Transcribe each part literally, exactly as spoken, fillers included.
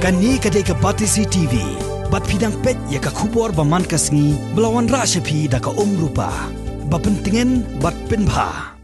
Kane ka dei ka Batesi T V. Bad phi dang peit ïa ka khubor ba man ka sngi ba la wanrah sha phi da ka Umrupa. Ba pyntngen bad pynbha.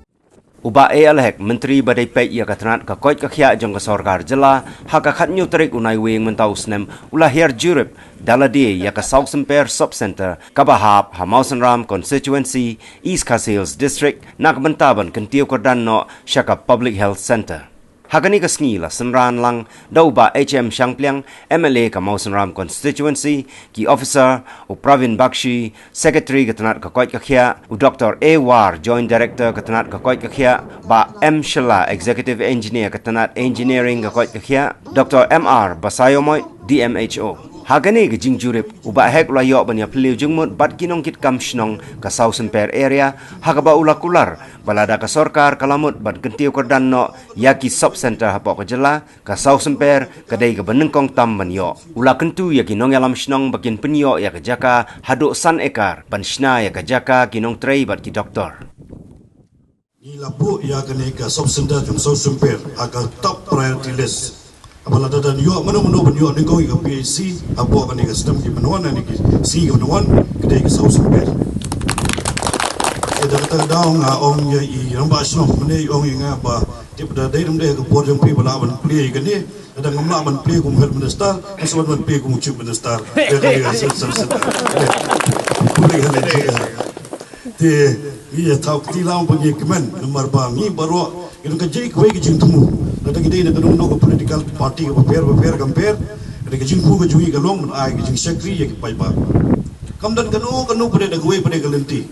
U Bah A L Hek, Myntri ba dei peit ïa ka tnat ka koit ka khiah jong ka sorkar jylla, ha ka khatnïew tarik u Naiwieng mynta u snem, u la hiar jurip da lade ïa ka Sawsymper Sub Centre, kaba hap ha Mawsynram Constituency, East Khasi Hills District, na ka bynta ban kyntiew kyrdan noh sha ka Public Health Centre. Ha kane ka sngi la synran lang da u Bah H M Shangpliang, M L A ka Mawsynram Constituency, ki officer, u Pravin Bakshi, Secretary ka tnat ka koit ka khiah, u Doctor A War, Joint Director ka tnat ka koit ka khiah, Bah M Shylla, Executive Engineer ka tnat Engineering ka koit ka khiah, Doctor M R Basaiawmoit, D M H O. Ha kane ka jingjurip, u Bah Hek u la ïoh ban ïapylliew jingmut bad ki nongkitkam shnong ka Sawsymper area, ha kaba u la kular ba lada ka sorkar ka la mut ban kyntiew kyrdan noh ïa ki sub centre hapoh ka jylla, ka Sawsymper ka dei kaba nyngkong tam ban ïoh. U la kyntu ïa ki nongïalam shnong ba kin pynïoh ïa ka jaka haduh san ekar ban shna ïa ka jaka ki nongtrei bad ki doktor. Ngi la buh ïa kane ka sub centre jong Sawsymper ha ka top priority list. Haba lada don ïoh mano mano ban ïoh nyngkong ïa ka P H C hapoh kane ka snem ki ban wan, kane ki sngi ki ban wan, ka dei ka Sawsymper. Ïa da kata ka daw nga ong ïa i rangbah shnong, mynne i ong ïa nga ba tip da dei dang dei ka por jong phi ba lah ban plie ïa kane. Lada ngam lah ban plie kum health minister, nga sa wan ban plie kum chief minister. Ïa kane ka sub centre. Plie ha le. Te ngi ïa thaw kti lang ba ngi kmen namar ba ngi baroh ngi don ka jingkhuslai ka jingthmu. Lada ngi dei na kano kano ka political party kaba pher ba pher kam pher, ka dei ka jingthmu ka jong ngi ka long ban ai ka jingshakri ïa ki paidbah. Kam don kano kano pat da kawei pat da ka lynti.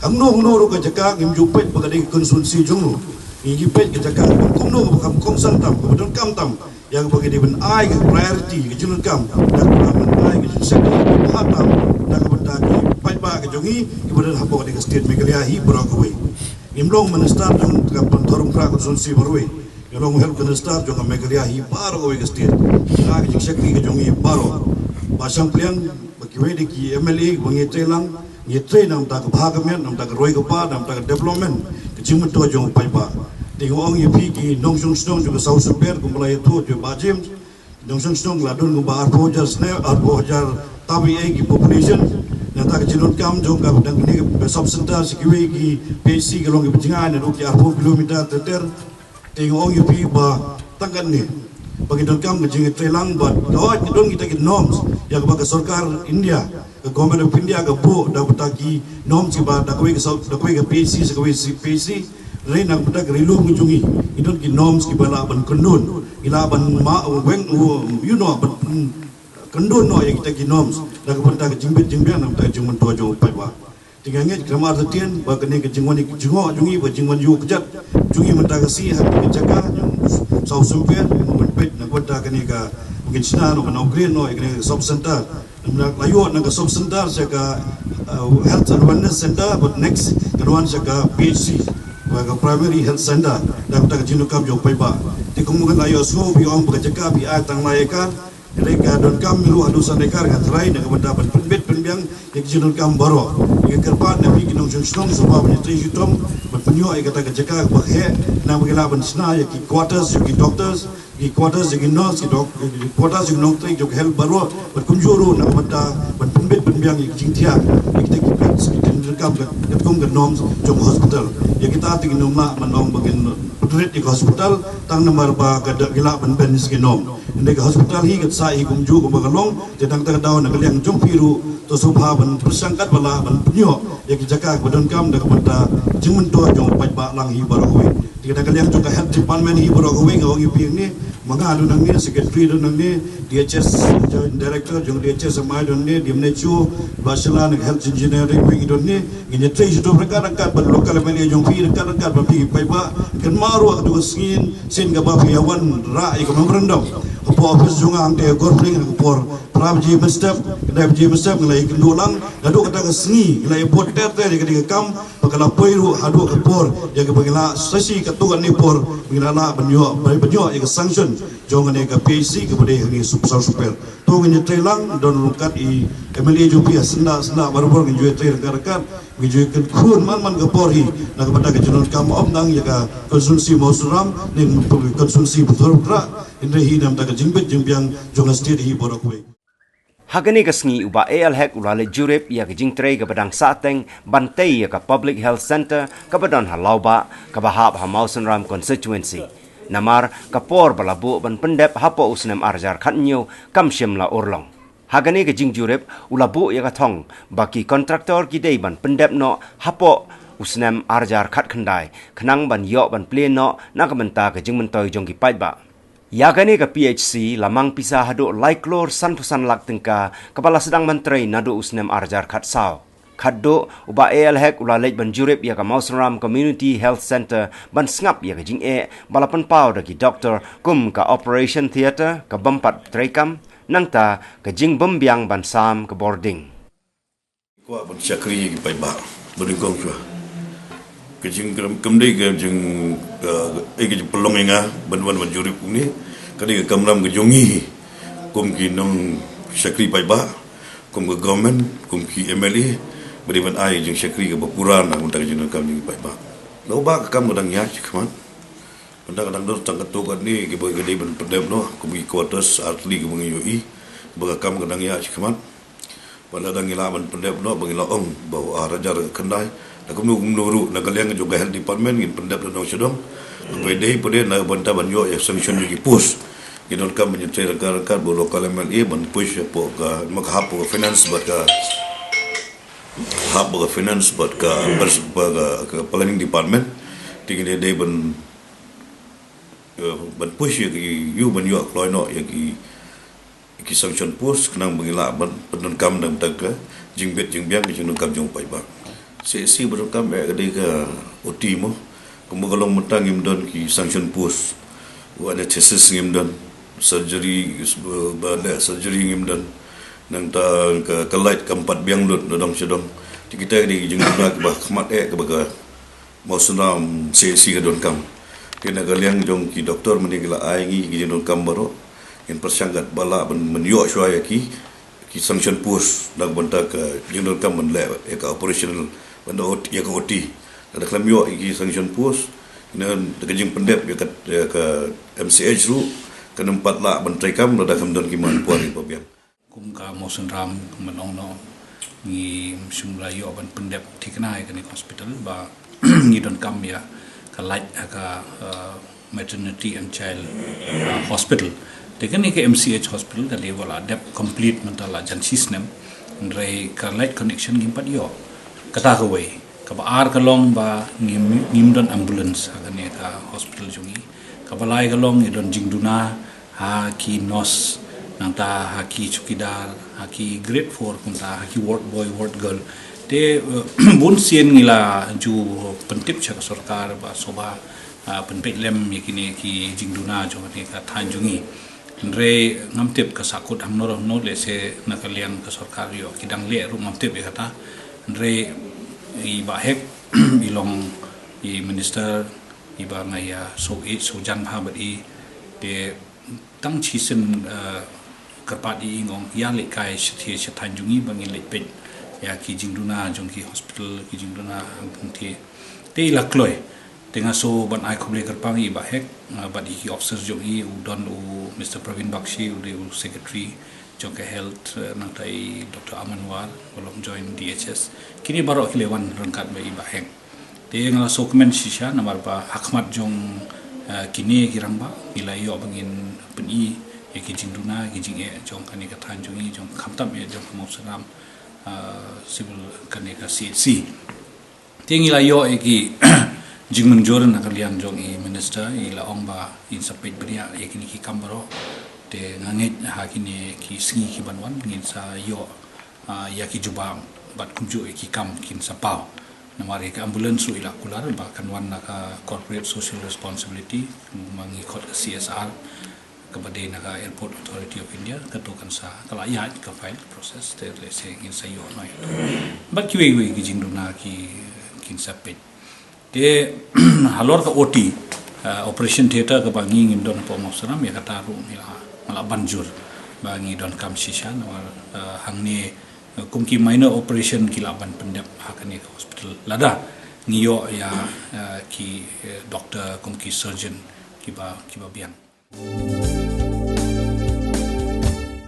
Hangno hangno ruh ka jaka ngim ju peit ba ka dei ka constituency jong ngi. Ngi peit ka jaka kumno kaba kham kongsan tam, kaba donkam tam. Ïa kaba ngi dei ban ai ka priority ka jingdonkam, da kaba ban ai ka jingshakri kaba bha tam na ka bynta ki paidbah ka jong ngi kiba don hapoh ka state Meghalaya hi baroh kawei. Ngim long minister jong ka Pynthorumkhrah constituency baroh. Ngim long health minister jong ka Meghalaya hi baroh kawei ka state. Ai ka jingshakri ka jong ngi baroh. Bah Shangpliang, bad kiwei de ki M L A ba ngi trei lang, ngi trei na ka bynta ka bha ka miat, na ka bynta ka roi ka par, na ka bynta ka development ka jingmyntoi jong u paidbah. Te nga ong ïa phi ki nongshong shnong jong ka Sawsymper kumba la ïathuh jong u Bah James, nongshong shnong la don kumba arphew hajar snem, arphew hajar tawi ei ki population. Na ka bynta ka jingdonkam jong ka dang kane ka sub centre sha kiwei ki P H C ka long kaba jngai naduh ki arphew kilometer ter ter. Te nga ong ïa phi ba tang katne ba ngi donkam ka jingtrei lang bad ka hoi ngi don kita ki norms ïa kaba ka sorkar India, ka Government of India ka buh da ka bynta ki norms kiba da kawei ka sub, da kawei ka P H C sha kawei ka P H C. Hynrei na ka bynta ka ri lum ka jong ngi, ngi don ki norms kiba lah ban kynduh, ngi lah ban mad weng, you know, ban kynduh noh ïa kita ki norms da ka bynta ka jingbit jingbiang, na ka bynta ka jingmyntoi jong u paidbah. Te nga ngeit khlem artatien ba kane ka jingwan ïa ki jingïoh jong ngi, ba jingwan ïuh kjat jong ngi mynta ka sngi ha kane ka jaka jong Sawsymper, ban peit na ka bynta kane ka, ba kin shna noh, ban upgrade noh ïa kane ka sub centre. Namar la ïoh na ka sub centre sha ka, uh, health and wellness centre, bad next kan wan sha ka P H C, ba ka primary health centre, da ka bynta ka jingdonkam jong u paidbah. Te kumba la ïohsngew phi ong ba ka jaka phi ai tang lai ekar, hynrei ka donkam ruh haduh san ekar, nga tharai na ka bynta ban pynbit pynbiang ïa ki jingdonkam baroh. Nga kyrpad na phi ki nongshong shnong sngewbha ban ïatrei shitom ban pynïoh ïa kata ka jaka kaba heh, namar ba ki lah ban shna ïa ki quarters jong ki doctors, ki quarters jong ki nurse, ki doc-, ki quarters jong ki nongtrei jong ka health baroh, bad kumjuh ruh na ka bynta ban pynbit pynbiang ïa ki jingthiah ïa kita ki beds, ki jingdonkam katkum ka norms jong ka hospital. Ïa kita te ngim lah ban ong ba kin pynrit ïa ka hospital tang namar ba ka da-, ki lah ban bend ïa ki norm. Hynrei ka hospital hi ka sa hi kumjuh kumba ka long, te na kata ka daw na ka liang jong phi ruh to sngewbha ban pyrshang katba lah ban pynïoh ïa ki jaka kiba donkam da ka bynta jingmyntoi jong u paidbah lang hi baroh kawei. Te na ka liang jong ka health department hi baroh kawei nga ong ïa phi hangne, ma nga don hangne, secretary don hangne, D H S, joint director jong D H S M I don hangne, D M H O, Bah Shylla na ka health engineering wing don hangne, ngin ïatrei shitom ryngkat ryngkat bad local M L A jong phi ryngkat ryngkat bad phi ki paidbah. Kynmaw ruh ha kato ka sngi sien kaba phi ïa wanrah ïa ka memorandum hapoh office jong nga hangtei ha Gorpring ha ka por Phra baje mynstep, khyndai baje mynstep ngi la ïakynduh lang, naduh kata ka sngi ngi la ïabud ter ter ïa kane ka kam, ba ka la poi ruh haduh ka por, ïa kaba ngi la sa shisha katto katne por, ngi la lah ban ïoh, ban ïoh ïa ka sanction jong kane ka P H C kaba dei ha ngi Sub Sub Super. To ngin ïatrei lang, don ryngkat i M L A jong phi ha syndah syndah barabor ngin ju ïatrei ryngkat ryngkat, ngin ju ïakynkhun man man ka por hi, na ka bynta ka jingdonkam ym tang ïa ka constituency Mawsynram, ne ka constituency Pyrthei Hynrei hi na ka bynta ka jingbit jingbiang jong ka state hi baroh kawei. Ha kane ka sngi u Bah A L Hek u la leit jurip ïa ka jingtrei kaba dang sahteng ban tei ïa ka Public Health Centre kaba don ha Lawbah kaba hap ha Mawsynram constituency. Namar ka por ba la buh ban pyndep hapoh u snem ar hajar khathynñiew kam shym la urlong. Ha kane ka jingjurip u la buh ïa ka thong ba ki contractor ki dei ban pyndep noh hapoh u snem ar hajar khatkhyndai khnang ban ïoh ban plie noh na ka bynta ka jingmyntoi jong ki paidbah. Ïa kane ka P H C la mang pisa haduh lai klur sanphew san lak tyngka kaba la sdang ban trei naduh u snem ar hajar khatsaw. Khatduh u Bah A L Hek u la leit ban jurip ïa ka Mawsynram Community Health Centre ban sngap ïa ka jingeh ba la pynpaw da ki doktor kum ka operation theatre ka bym pat treikam, nangta ka jingbymbiang ban sam ka bording. Kwah ban shakri ïa ki paidbah ba nyngkong shuwa. Ka jing kam, kam dei ka jing, eh, eh, ka jingpynlong ïa nga ban wan ban jurip kumne. Ka dei ka kamram ka jong ngi hi kum ki nongshakri paidbah, kum ka government, kum ki M L A, ba dei ban ai jingshakri kaba pura na ka bynta ka jingdonkam jong ki paidbah. Lawbah ka kam ka dang ïaid shakhmat. Bynta ka dang don tang katto katne kiba ka dei ban pyndep noh, kum ki quarters ar tylli kiba ngi ïohi, ba ka kam ka dang ïaid shakhmat. Bad lada ngi lah ban pyndep noh ba ngi la ong ba u ar hajar khatkhyndai. Na kumno kumno ruh na ka liang jong ka health department ngin pyndep da dong sha dong. Ba dei pat de na ka bynta ban ïoh ïa sanction ïa ki post. Ngi donkam ban ïatrei ryngkat ryngkat bad u local M L A ban push hapoh ka, ma ka hap hapoh ka finance bad ka, hap hapoh ka finance bad ka, bad ka, ka planning department. Te ngi dei ban, eh, ban push ïa ki, ïa ban ïoh kloi noh ïa ki, ki sanction post khnang ba ngi lah ban pyndonkam na ka bynta ka jingbit jingbiang ka jingdonkam jong u paidbah. C H C ba donkam eh ka dei ka O T mo. Kumba ka long mynta ngim don ki sanction post. U anesthesis ngim don, surgery, ba leh surgery ngim don. Nangta ka, ka light kam pat biang lut na dong sha dong. Te kita ki dei ki jingduna kiba khmat eh kiba ka Mawsynram C H C ka donkam. Te na ka liang jong ki doktor mynne ki la ai ngi ki jingdonkam baroh. Ngin pyrshang katba lah ban, ban ïoh shuwa ïa ki, ki sanction post na ka bynta ka jingdonkam ban leh ïa ka operational, ban da ot-, ïa ka O T. Lada khlem ïoh ïa ki sanction post, na ka jingpyndep ïa ka, ïa ka M C H ruh kan ym pat lah ban treikam lada kam don ki manpower kiba biang. Kum ka Mawsynram, kumba ong noh, ngim shym la ïoh ban pyndep thikna ïa kane ka hospital ba ngi donkam ïa ka light ha ka, eh, maternity and child, eh, hospital. Te kane ka M C H hospital ka dei ba la dep complete mynta la jan shi snem. Hynrei ka light connection ngim pat ïoh. Kata kawei. Kaba ar ka long ba ngim, ngim don ambulance ha kane ka hospital jong ngi. Kaba lai ka long ngi don jingduna ha ki nurse, nangta ha ki chowkidar, ha ki grade four kumta, ha ki ward boy, ward girl. Te, eh, bun sien ngi la ju pyntip sha ka sorkar ba sngewbha, ah, pynpeit lem ïa kine ki jingduna jong kane ka thaiñ jong ngi. Hynrei ngam tip ka sahkut hangno hangno, lehse na ka liang ka sorkar ïoh ki dang leh ruh ngam tip ïa kata. Hynrei i Bah Hek i long i minister iba nga ïa sngewsih sngewjan bha bad i, te tang shisien, eh, kyrpad i, i ong ïa lehkai shathie shathaiñ jong ngi ba ngin leit peit ïa ki jingduna jong ki hospital, ki jingduna hangthie. Te i la kloi. Te nga sngew ban ai khublei kyrpang ïa i Bah Hek, eh, bad ïa ki officers jong i, u don u Mister Praveen Bakshi, u dei u secretary jong ka health, eh, nangta i Doctor Aman War, ba long joint D H S. Kine baroh ki la wan ryngkat bad i Bah Hek. Te nga la sngewkmen shisha namar ba ha khmat jong, eh, kine ki rangbah ngi la ïoh ba ngin pyni ïa ki jingduna, ki jingeh jong kane ka thaiñ jong ngi, jong khamtam eh jong ka Mawsynram, eh, civil kane ka C H C. Te ngi la ïoh ïa ki jingmynjur na ka liang jong i minister, i la ong ba in sa peit bniah ïa kine ki kam baroh. Te nga ngeit ha kine ki sngi ki ban wan ngin sa ïoh, ah, ïa ki jubab bad kumjuh ïa ki kam kin sa paw. Namar ïa ka ambulance ruh i la kular ba kan wan na ka corporate social responsibility, ma ngi khot ka C S R. kaba dei na ka Airport Authority of India, kato kan sa, ka la ïaid ka file process, te lehse ngin sa ïoh noh ïa kato. Bad kiwei kiwei ki jingduna ki, kin sa peit. Te halor ka O T, uh, operation theater kaba ngi ngim don hapoh Mawsynram, ïa kata ruh ngi la, nga la ban jur ba ngi donkam shisha, namar, uh, hangne, uh, kum ki minor operation ki lah ban pyndep ha kane ka hospital lada ngi ïoh ïa, uh, ki, uh, doctor kum ki surgeon kiba, kiba biang.